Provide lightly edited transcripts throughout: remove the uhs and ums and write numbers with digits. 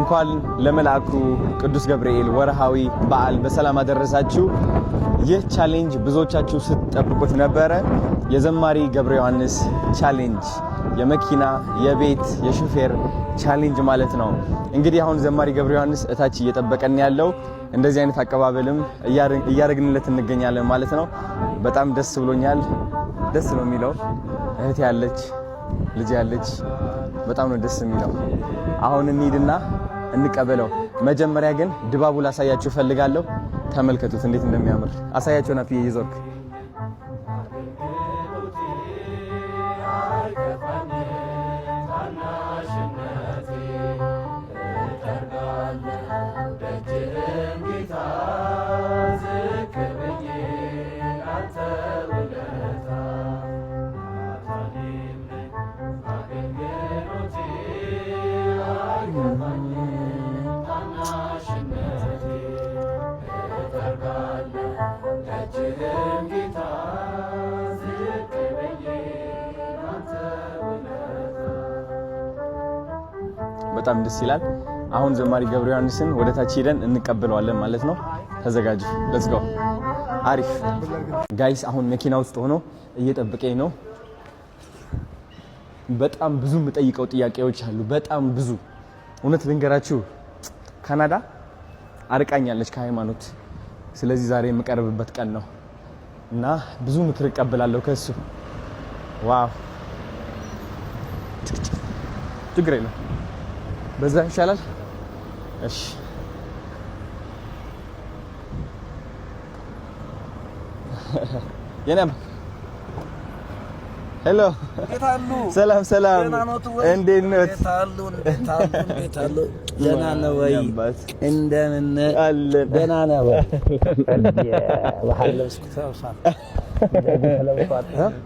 እንኳን ለመልአኩ ቅዱስ ገብርኤል ወርሃዊ በዓል በሰላም አደረሳችሁ። ይህ challenge ብዙዎቻችሁ ስትጠብቁት ነበረ። የዘማሪ ገብረ ዮሐንስ challenge፣ የመኪና፣ የቤት፣ የሹፌር challenge ማለት ነው። እንግዲህ አሁን ዘማሪ ገብረ ዮሐንስ እታች እየጠበቀን ያለው፣ እንደዚህ አይነት አቀባበልም እያደረግንለት እንገኛለን ማለት ነው። በጣም ደስ ብሎኛል። ደስ ነው የሚለው። እህት ያለች፣ ልጅ ያለች፣ በጣም ነው ደስ የሚለው። አሁን እንሂድና እንቀበለው። መጀመሪያ ግን ድባቡ ላሳያችሁ እፈልጋለሁ። ተመልከቱት እንዴት እንደሚያምር። አሳያቸው ናፍዬ ይዞርክ። በጣም ደስ ይላል። አሁን ዘማሪ ገብረ ዮሐንስን ወደ ታች ሄደን እንቀበለዋለን ማለት ነው። ተዘጋጁ። Let's go። አሪፍ guys፣ አሁን መኪና ውስጥ ሆኖ እየጠበቀኝ ነው። በጣም ብዙ የምጠይቀው ጥያቄዎች አሉ። በጣም ብዙ። እውነት ልንገራችሁ፣ ካናዳ አርቃኛለች ከሃይማኖት። ስለዚህ ዛሬ የምቀርብበት ቀን ነው እና ብዙ ምክር እቀበላለሁ ከሱ። Wow፣ ችግር የለም፣ በዛ ይሻላል። እሺ፣ የኔ hello፣ ሰላም ሰላም፣ እንዴት ነህ? ደህና ነህ ወይ? እንደምን ነህ? ደህና ነህ ወይ?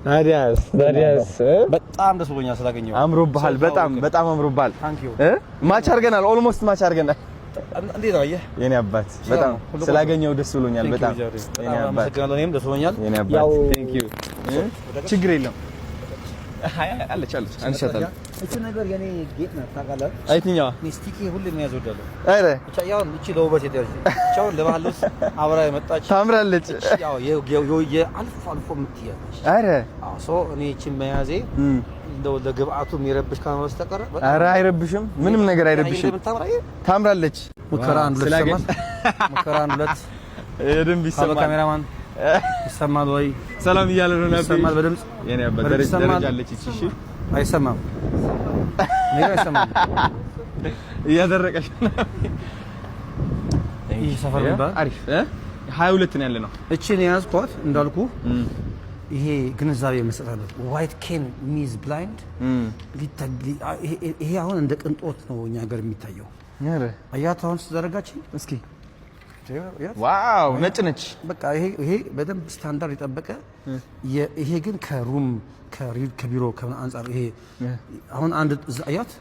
ታዲያስ ታዲያስ፣ በጣም ደስ ብሎኛል ስላገኘሁ። አምሮብሃል። በጣም በጣም አምሮብሃል። Match አድርገናል። Almost match አድርገናል። እንዴት አየህ? የኔ አባት፣ በጣም ስላገኘው ደስ ብሎኛል። በጣም የኔ አባት፣ እኔም ደስ ብሎኛል። የኔ አባት፣ thank you። ችግር የለም፣ አለች አለች፣ አንሻታለሁ። እቺ ነገር የኔ ጌጥ ናት፣ ታውቃለህ? የትኛዋ? እኔ sticky ሁሌ መያዝ እወዳለሁ። ኧረ ብቻ ያው እቺ ለውበት የተያዘች፣ እቺ አሁን ለባህል ልብስ አብራ የመጣች ታምራለች። እቺ ያው የአልፎ አልፎ የምትያዝ ነች። ኧረ አዎ፣ so እኔ እቺን መያዜ እንደው ለግብአቱ የሚረብሽ ካልሆነ በስተቀር ኧረ አይረብሽም፣ ምንም ነገር አይረብሽም። ታምራለች። ሙከራ አንድ ሁለት ይሰማል። ሙከራ አንድ ሁለት። የደንብ ይሰማል። ካሜራማን ይሰማል ወይ? ሰላም እያለ ነው። ናቢ ይሰማል በድምጽ? የኔ አባት፣ ደረጃ አለች እቺ። እሺ፣ አይሰማም። እኔ ጋር አይሰማም። እያደረቀሽ ነው። ይህ ሰፈር የሚባል አሪፍ 22 ነው ያለ ነው። እቺን የያዝኳት እንዳልኩ ይሄ ግንዛቤ መስጠት አለ። White cane means blind። ይሄ አሁን እንደ ቅንጦት ነው እኛ ሀገር የሚታየው። አያት አሁን ስትዘረጋች እስኪ፣ wow፣ ነጭ ነች። በቃ ይሄ በደንብ ስታንዳርድ የጠበቀ፣ ይሄ ግን ከ room ከቢሮ አንጻር ይሄ አሁን አንድ አያት፣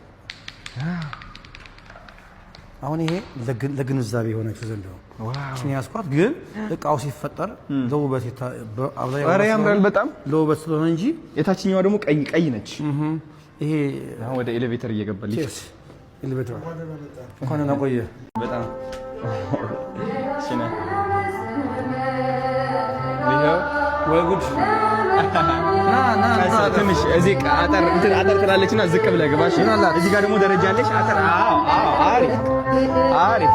አሁን ይሄ ለግንዛቤ የሆነችው ዘንድ ነው እችን ያዝኳት። ግን እቃው ሲፈጠር ለውበት ኧረ ያምራል በጣም። ለውበት ስለሆነ እንጂ። የታችኛዋ ደግሞ ቀይ ቀይ ነች። ይሄ አሁን ወደ elevator እየገባ ልጅ elevator፣ እንኳን ደህና ቆየህ። በጣም እሺ ነህ። ይኸው። ወይ ጉድ! ና ና ና። ትንሽ እዚህ አጠር እንትን አጠር ትላለችና ዝቅ ብለህ ግባ። እሺ፣ እዚህ ጋር ደግሞ ደረጃ አለች። አጠር፣ አዎ አዎ፣ አሪፍ አሪፍ።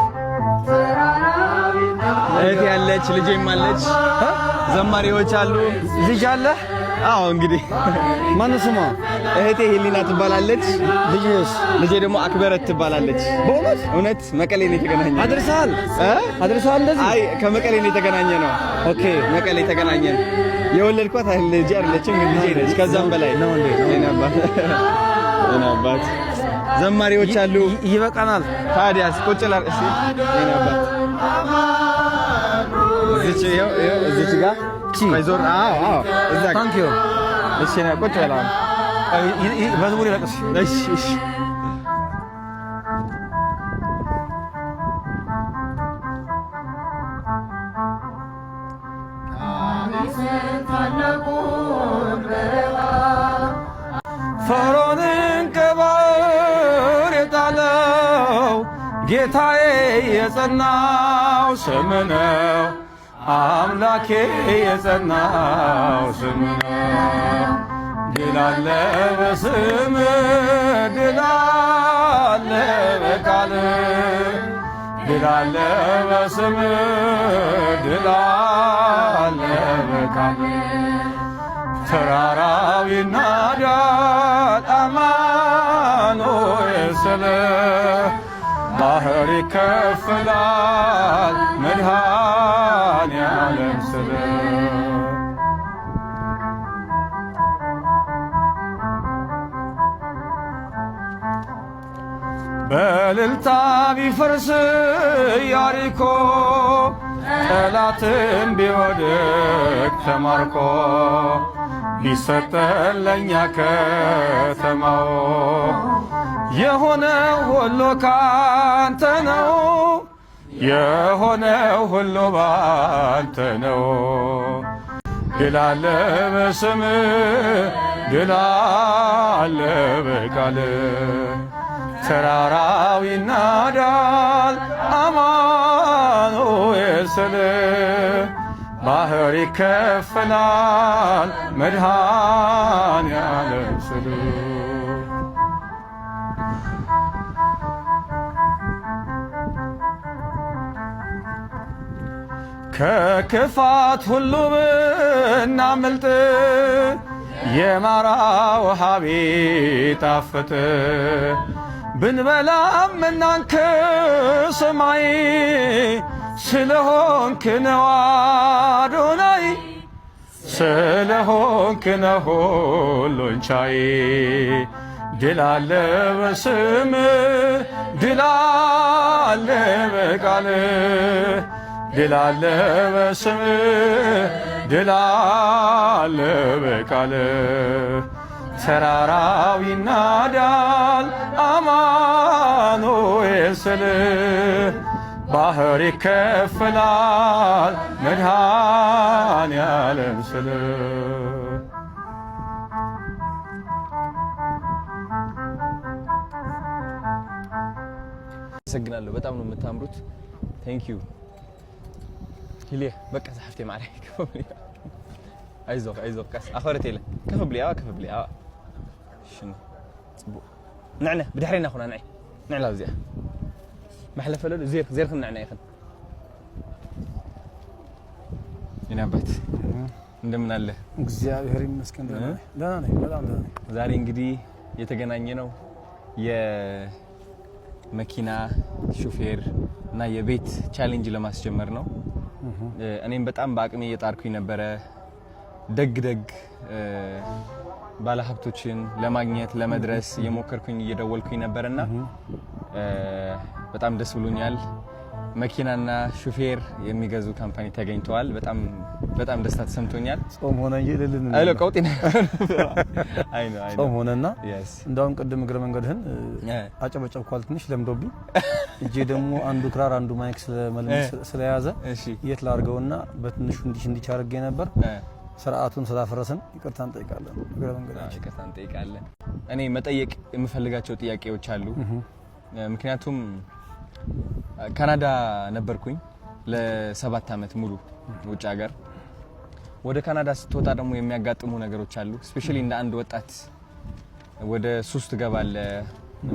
እህት ያለች፣ ልጄም አለች፣ ዘማሪዎች አሉ። ልጅ አለ? አዎ እንግዲህ። ማነው ስሟ? እህቴ ሄሊና ትባላለች። ልጅስ? ልጄ ደግሞ አክበረት ትባላለች። በእውነት? እውነት፣ መቀሌ ነው የተገናኘነው። አድርሰሃል? እ? አድርሰሃል እንደዚህ? አይ፣ ከመቀሌ ነው የተገናኘነው። Okay። መቀሌ ተገናኘን። የወለድኳት ልጄ አይደለችም፣ ግን ልጄ ነች። ከዛም በላይ ነው እንዴ? የኔ አባት፣ የኔ አባት፣ ዘማሪዎች አሉ። ይበቃናል። ታዲያስ፣ ቁጭ ላር። እሺ የኔ አባት፣ እዚች ይኸው ይኸው እዚች ጋር ቆይ፣ ዞር። አዎ አዎ፣ እዛ ጋር። Thank you። እሺ ና ቁጭ በል አሁን። መዝሙር ይለቅስ። እሺ እሺ። ፈርዖንን ከባህር የጣለው ጌታዬ የጸናው ስም ነው። አምላኬ የጸናው ስም ነው። ድል አለ በስም ድል አለ በቃል ድል አለ በስም ድል አለ በቃል ተራራው ይናዳል አማኑኤል ስል ባህር ይከፈላል መድኃኔዓለም ስል። በእልልታ ቢፈርስ ኢያሪኮ ጠላትም ቢወድቅ ተማርኮ ቢሰጠን ለእኛ ከተማው የሆነ ሁሉ ካንተ ነው፣ የሆነ ሁሉ ባንተ ነው። ድል አለ በስምህ፣ ድል አለ በቃልህ። ተራራው ይናዳል አማኑኤል ስል ባህር ይከፈላል መድኃኔዓለም ስል። ከክፋት ሁሉ ብናመልጥ የማራ ውሃ ቢጣፍጥ ብንበላም እናንከ ሰማይ ስለሆንክ ነው አዶናይ ስለሆንክ ነው ሁሉን ቻይ። ድል አለ በስም ድል አለ በቃል ድል አለ በስም ድል አለ በቃል ተራራው ይናዳል አማኑኤል ስል ባህር ይከፈላል መድኃኔዓለም ስል። አመሰግናለሁ። በጣም ነው የምታምሩት። Thank you ሂሌ። በቃ ዛሕፍቴ ማዕረ ከፍ። አይዞህ አይዞህ፣ ቀስ ኣኸረት የለ። ከፍ ብሊ፣ ኣዋ ከፍ ብሊ፣ ኣዋ። ሽኑ ፅቡቅ። ንዕነ ብድሕሪና ኩና፣ ንዒ ንዕላ እዚኣ መሕለፈለሉ ዜር ዜርክን ንዕና ይኽን። የኔ አባት እንደምን አለ? እግዚአብሔር ይመስገን ደህና ነኝ፣ ደህና ነኝ፣ በጣም ደህና ነኝ። ዛሬ እንግዲህ የተገናኘ ነው የመኪና ሹፌር እና የቤት challenge ለማስጀመር ነው። እኔም በጣም በአቅሜ እየጣርኩኝ ነበረ ደግ ደግ ባለሀብቶችን ለማግኘት ለመድረስ እየሞከርኩኝ እየደወልኩኝ ነበርና በጣም ደስ ብሎኛል። መኪናና ሹፌር የሚገዙ company ተገኝተዋል። በጣም በጣም ደስታ ተሰምቶኛል። ጾም ሆነ እንጂ እልል አይሎ ቀውጢ አይ ነው አይ ነው። ጾም ሆነና እንዳውም ቅድም እግረ መንገድህን አጨበጨብኳል ትንሽ ለምዶብኝ እጄ ደግሞ አንዱ ክራር አንዱ mic ስለያዘ የት ላድርገውና በትንሹ እንዲህ እንዲህ አድርጌ ነበር። ስርዓቱን ስላፈረስን ይቅርታ እንጠይቃለን። እግረ መንገዳችን ይቅርታ እንጠይቃለን። እኔ መጠየቅ የምፈልጋቸው ጥያቄዎች አሉ። ምክንያቱም ካናዳ ነበርኩኝ ለ7 ዓመት ሙሉ ውጭ ሀገር። ወደ ካናዳ ስትወጣ ደግሞ የሚያጋጥሙ ነገሮች አሉ። Especially እንደ አንድ ወጣት ወደ ሱስ ትገባለህ፣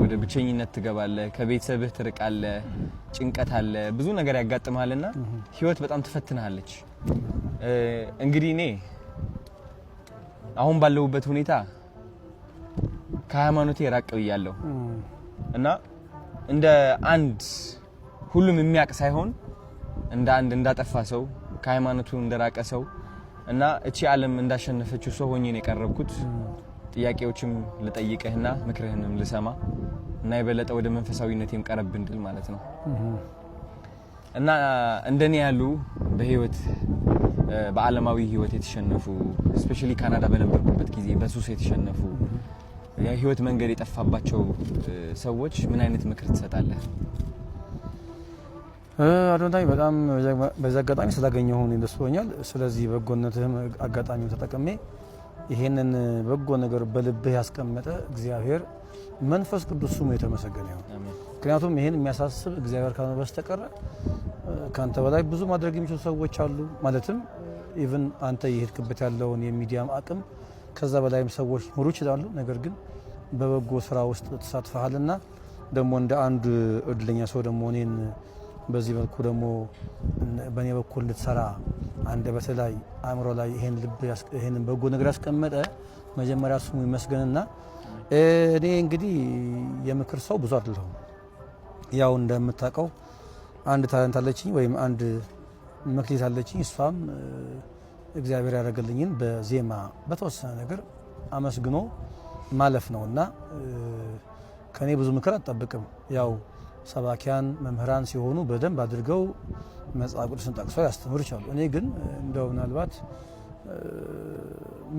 ወደ ብቸኝነት ትገባለህ፣ ከቤተሰብህ ትርቃለህ፣ ጭንቀት አለ፣ ብዙ ነገር ያጋጥምሃልና ህይወት በጣም ትፈትንሃለች። እንግዲህ እኔ አሁን ባለሁበት ሁኔታ ከሃይማኖቴ ራቅ ብያለሁ እና እንደ አንድ ሁሉም የሚያውቅ ሳይሆን እንደ አንድ እንዳጠፋ ሰው፣ ከሃይማኖቱ እንደራቀ ሰው እና እቺ ዓለም እንዳሸነፈችው ሰው ሆኜ ነው የቀረብኩት። ጥያቄዎችም ልጠይቅህና ምክርህንም ልሰማ እና የበለጠ ወደ መንፈሳዊነቴም ቀረብ እንድል ማለት ነው። እና እንደኔ ያሉ በህይወት በዓለማዊ ህይወት የተሸነፉ፣ especially ካናዳ በነበርኩበት ጊዜ በሱስ የተሸነፉ፣ የህይወት መንገድ የጠፋባቸው ሰዎች ምን አይነት ምክር ትሰጣለህ? አዶናይ፣ በጣም በዚህ አጋጣሚ ስላገኘሁ እኔ ደስ ብሎኛል። ስለዚህ በጎነትህም አጋጣሚውን ተጠቅሜ ይሄንን በጎ ነገር በልብህ ያስቀመጠ እግዚአብሔር መንፈስ ቅዱስ ስሙ የተመሰገነ ይሁን። ምክንያቱም ይህን የሚያሳስብ እግዚአብሔር ካልሆነ በስተቀር ከአንተ በላይ ብዙ ማድረግ የሚችሉ ሰዎች አሉ። ማለትም even አንተ የሄድክበት ያለውን የሚዲያም አቅም ከዛ በላይም ሰዎች ሊኖሩ ይችላሉ። ነገር ግን በበጎ ስራ ውስጥ ተሳትፈሃልና ደግሞ እንደ አንድ እድለኛ ሰው ደግሞ እኔን በዚህ መልኩ ደግሞ በእኔ በኩል እንድትሰራ አንደበት ላይ አእምሮ ላይ ይሄን ልብ ይሄንን በጎ ነገር ያስቀመጠ መጀመሪያ ስሙ ይመስገንና እኔ እንግዲህ የምክር ሰው ብዙ አይደለሁም። ያው እንደምታውቀው አንድ talent አለችኝ ወይም አንድ መክሊት አለችኝ። እሷም እግዚአብሔር ያደረገልኝን በዜማ በተወሰነ ነገር አመስግኖ ማለፍ ነውና ከኔ ብዙ ምክር አትጠብቅም። ያው ሰባኪያን መምህራን ሲሆኑ በደንብ አድርገው መጽሐፍ ቅዱስን ጠቅሰው ያስተምሩ ይችላሉ። እኔ ግን እንደው ምናልባት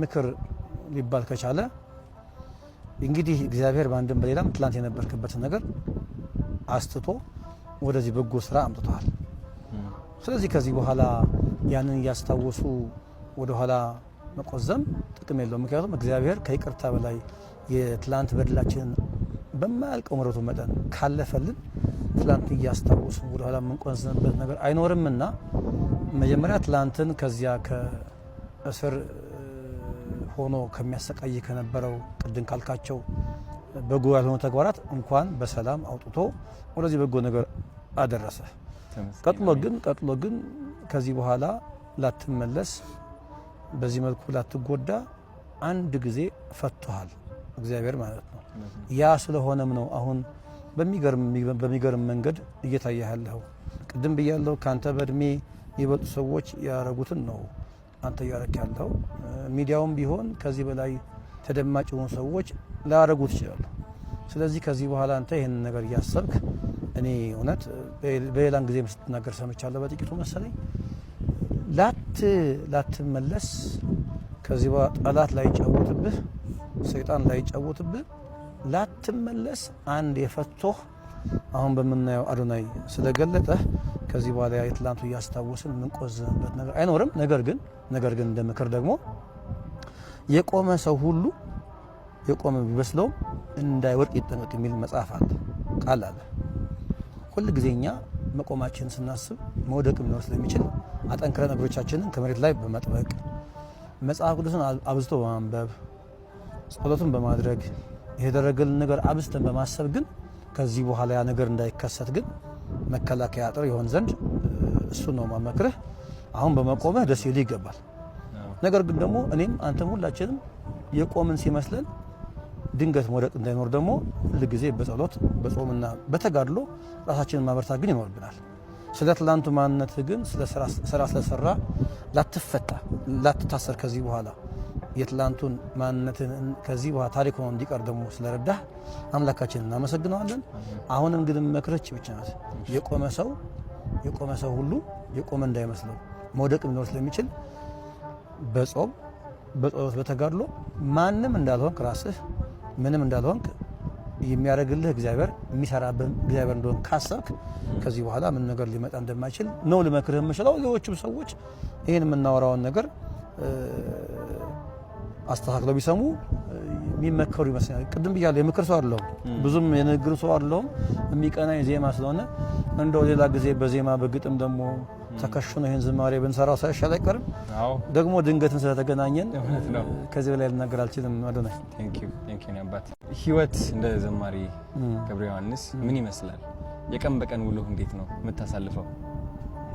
ምክር ሊባል ከቻለ እንግዲህ እግዚአብሔር በአንድም በሌላም ትላንት የነበርክበትን ነገር አስትቶ ወደዚህ በጎ ስራ አምጥቷል። ስለዚህ ከዚህ በኋላ ያንን እያስታወሱ ወደኋላ መቆዘም ጥቅም የለውም። ምክንያቱም እግዚአብሔር ከይቅርታ በላይ የትላንት በደላችንን በማያልቀው ምሕረቱ መጠን ካለፈልን ትላንት እያስታወሱ ወደኋላ የምንቆዝምበት ነገር አይኖርምና መጀመሪያ ትላንትን ከዚያ ከእስር ሆኖ ከሚያሰቃይ ከነበረው ቅድም ካልካቸው በጎ ያልሆኑ ተግባራት እንኳን በሰላም አውጥቶ ወደዚህ በጎ ነገር አደረሰ። ቀጥሎ ግን ከዚህ በኋላ ላትመለስ፣ በዚህ መልኩ ላትጎዳ አንድ ጊዜ ፈቶሃል እግዚአብሔር ማለት ነው። ያ ስለሆነም ነው አሁን በሚገርም መንገድ እየታየ ያለው። ቅድም ብያለሁ፣ ካንተ በእድሜ የበጡ ሰዎች ያረጉትን ነው አንተ እያረክ ያለው። ሚዲያውም ቢሆን ከዚህ በላይ ተደማጭ የሆኑ ሰዎች ላያረጉት ይችላሉ። ስለዚህ ከዚህ በኋላ አንተ ይህንን ነገር እያሰብክ እኔ እውነት በሌላን ጊዜ ስትናገር ሰምቻለሁ በጥቂቱ መሰለኝ ላትመለስ ከዚህ በኋላ ጠላት ላይጫወትብህ፣ ሰይጣን ላይጫወትብህ፣ ላትመለስ አንድ የፈቶህ አሁን በምናየው አዶናይ ስለገለጠህ ከዚህ በኋላ የትላንቱ እያስታወስን የምንቆዝምበት ነገር አይኖርም። ነገር ግን እንደ ምክር ደግሞ የቆመ ሰው ሁሉ የቆመ ቢመስለውም እንዳይወድቅ ይጠንቀቅ የሚል መጽሐፍ አለ፣ ቃል አለ። ሁል ጊዜ እኛ መቆማችንን ስናስብ መውደቅ ሊኖር ስለሚችል አጠንክረን እግሮቻችንን ከመሬት ላይ በመጥበቅ፣ መጽሐፍ ቅዱስን አብዝቶ በማንበብ፣ ጸሎቱን በማድረግ፣ የተደረገልን ነገር አብዝተን በማሰብ ግን ከዚህ በኋላ ያ ነገር እንዳይከሰት ግን መከላከያ አጥር ይሆን ዘንድ እሱ ነው ማመክርህ። አሁን በመቆምህ ደስ ይልህ ይገባል። ነገር ግን ደግሞ እኔም አንተም ሁላችንም የቆምን ሲመስለን ድንገት መውደቅ እንዳይኖር ደግሞ ሁል ጊዜ በጸሎት በጾምና በተጋድሎ ራሳችንን ማበርታት ግን ይኖርብናል። ስለ ትላንቱ ማንነት ግን ስለ ስራ ስለሰራ ላትፈታ ላትታሰር ከዚህ በኋላ የትላንቱን ማንነትን ከዚህ በኋላ ታሪክ ሆኖ እንዲቀር ደግሞ ስለረዳህ አምላካችንን እናመሰግነዋለን። አሁንም ግን መክረች ብቻ ናት። የቆመ ሰው ሁሉ የቆመ እንዳይመስለው መውደቅ ሊኖር ስለሚችል በጾም በጸሎት በተጋድሎ ማንም እንዳልሆንክ ራስህ ምንም እንዳልሆንክ የሚያደርግልህ እግዚአብሔር የሚሰራብህ እግዚአብሔር እንደሆን ካሰብክ ከዚህ በኋላ ምን ነገር ሊመጣ እንደማይችል ነው ልመክርህ የምችለው። ሌሎችም ሰዎች ይህን የምናወራውን ነገር አስተካክለው ቢሰሙ የሚመከሩ ይመስለኛል። ቅድም ብያለሁ፣ የምክር ሰው አይደለሁም፣ ብዙም የንግግር ሰው አይደለሁም። የሚቀናኝ ዜማ ስለሆነ እንደው ሌላ ጊዜ በዜማ በግጥም ደግሞ ተከሽኖ ይህን ዝማሬ ብንሰራው ሳይሻል አይቀርም። ደግሞ ድንገትም ስለተገናኘን ከዚህ በላይ ልናገር አልችልም። አዶናይ thank you አባት። ህይወት እንደ ዘማሪ ገብረ ዮሐንስ ምን ይመስላል? የቀን በቀን ውሎህ እንዴት ነው የምታሳልፈው?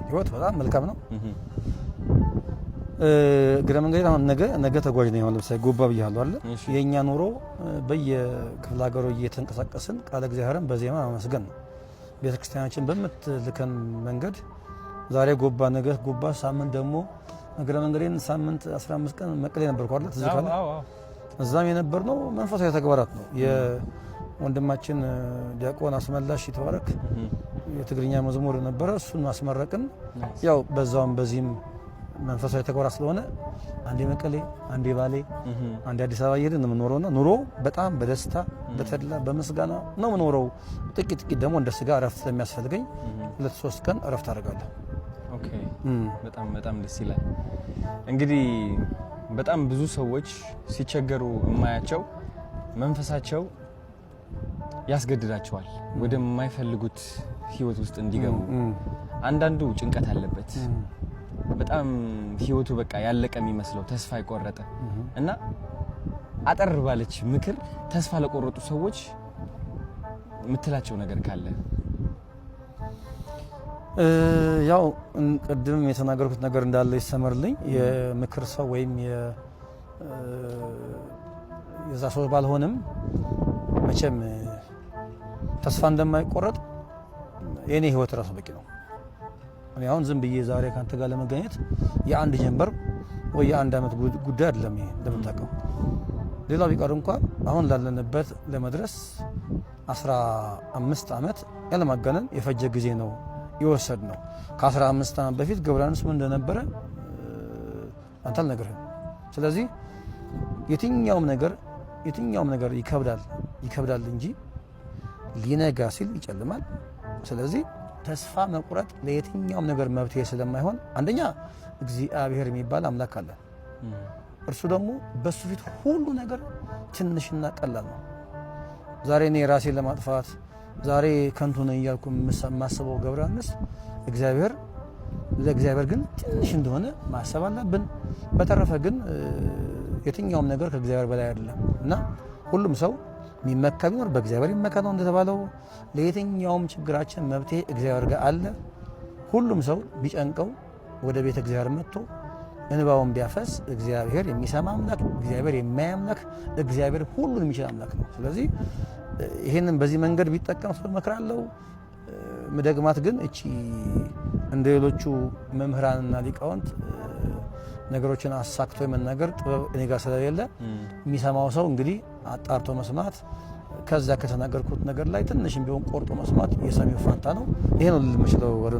ህይወት በጣም መልካም ነው። እግረ መንገድ አሁን ነገ ነገ ተጓዥ ነው። አሁን ለምሳሌ ጎባ ብያለሁ አይደል? የኛ ኑሮ በየክፍለ ሀገሩ እየተንቀሳቀስን ቃለ እግዚአብሔርን በዜማ ማመስገን ነው። ቤተክርስቲያናችን በምትልከን መንገድ ዛሬ ጎባ፣ ነገ ጎባ፣ ሳምንት ደግሞ እግረ መንገዴን ሳምንት 15 ቀን መቀሌ ነበርኩ አይደል? ትዝ ካለ እዛም የነበርነው መንፈሳዊ ተግባራት ነው። የወንድማችን ዲያቆን አስመላሽ የተባረክ የትግርኛ መዝሙር ነበረ። እሱን ማስመረቅን ያው በዛውም በዚህም መንፈሳዊ ተግባራት ስለሆነ አንዴ መቀሌ፣ አንዴ ባሌ፣ አንዴ አዲስ አበባ እየሄድን ነው የምንኖረውና ኑሮ በጣም በደስታ በተድላ በምስጋና ነው የምኖረው። ጥቂት ጥቂት ደግሞ እንደ ስጋ እረፍት ስለሚያስፈልገኝ 2-3 ቀን እረፍት አደርጋለሁ። Okay፣ በጣም በጣም ደስ ይላል። እንግዲህ በጣም ብዙ ሰዎች ሲቸገሩ የማያቸው መንፈሳቸው ያስገድዳቸዋል ወደማይፈልጉት ህይወት ውስጥ እንዲገቡ። አንዳንዱ ጭንቀት አለበት፣ በጣም ህይወቱ በቃ ያለቀ የሚመስለው፣ ተስፋ የቆረጠ። እና አጠር ባለች ምክር ተስፋ ለቆረጡ ሰዎች የምትላቸው ነገር ካለ? ያው ቅድም የተናገርኩት ነገር እንዳለ ይሰመርልኝ። የምክር ሰው ወይም የዛ ሰው ባልሆንም መቼም ተስፋ እንደማይቆረጥ የኔ ህይወት ራሱ በቂ ነው። እኔ አሁን ዝም ብዬ ዛሬ ካንተ ጋር ለመገኘት የአንድ ጀንበር ወይ የአንድ ዓመት ጉዳይ አይደለም። ይሄ እንደምታውቀው ሌላው ቢቀር እንኳን አሁን ላለንበት ለመድረስ 15 ዓመት ያለማጋነን የፈጀ ጊዜ ነው የወሰድ ነው። ከ15 ዓመት በፊት ገብረ ዮሐንስ ምን እንደነበረ አንተ አልነግርህም። ስለዚህ የትኛውም ነገር ይከብዳል ይከብዳል እንጂ ሊነጋ ሲል ይጨልማል። ስለዚህ ተስፋ መቁረጥ ለየትኛውም ነገር መፍትሄ ስለማይሆን አንደኛ እግዚአብሔር የሚባል አምላክ አለ። እርሱ ደግሞ በሱ ፊት ሁሉ ነገር ትንሽና ቀላል ነው። ዛሬ እኔ ራሴን ለማጥፋት፣ ዛሬ ከንቱ ነኝ እያልኩ የማስበው ገብረ ዮሐንስ እግዚአብሔር ለእግዚአብሔር ግን ትንሽ እንደሆነ ማሰብ አለብን። በተረፈ ግን የትኛውም ነገር ከእግዚአብሔር በላይ አይደለም እና ሁሉም ሰው የሚመካ ቢኖር በእግዚአብሔር ይመካ ነው እንደተባለው፣ ለየትኛውም ችግራችን መፍትሄ እግዚአብሔር ጋር አለ። ሁሉም ሰው ቢጨንቀው ወደ ቤተ እግዚአብሔር መጥቶ እንባውን ቢያፈስ እግዚአብሔር የሚሰማ አምላክ፣ እግዚአብሔር የሚያይ አምላክ፣ እግዚአብሔር ሁሉን የሚችል አምላክ ነው። ስለዚህ ይህንን በዚህ መንገድ ቢጠቀም ሰው እመክራለሁ። ምደግማት ግን እቺ እንደ ሌሎቹ መምህራንና ሊቃውንት ነገሮችን አሳክቶ የመናገር ጥበብ እኔ ጋር ስለሌለ የሚሰማው ሰው እንግዲህ አጣርቶ መስማት፣ ከዛ ከተናገርኩት ነገር ላይ ትንሽም ቢሆን ቆርጦ መስማት የሰሚው ፋንታ ነው። ይሄ ነው ልል የምችለው። ወደ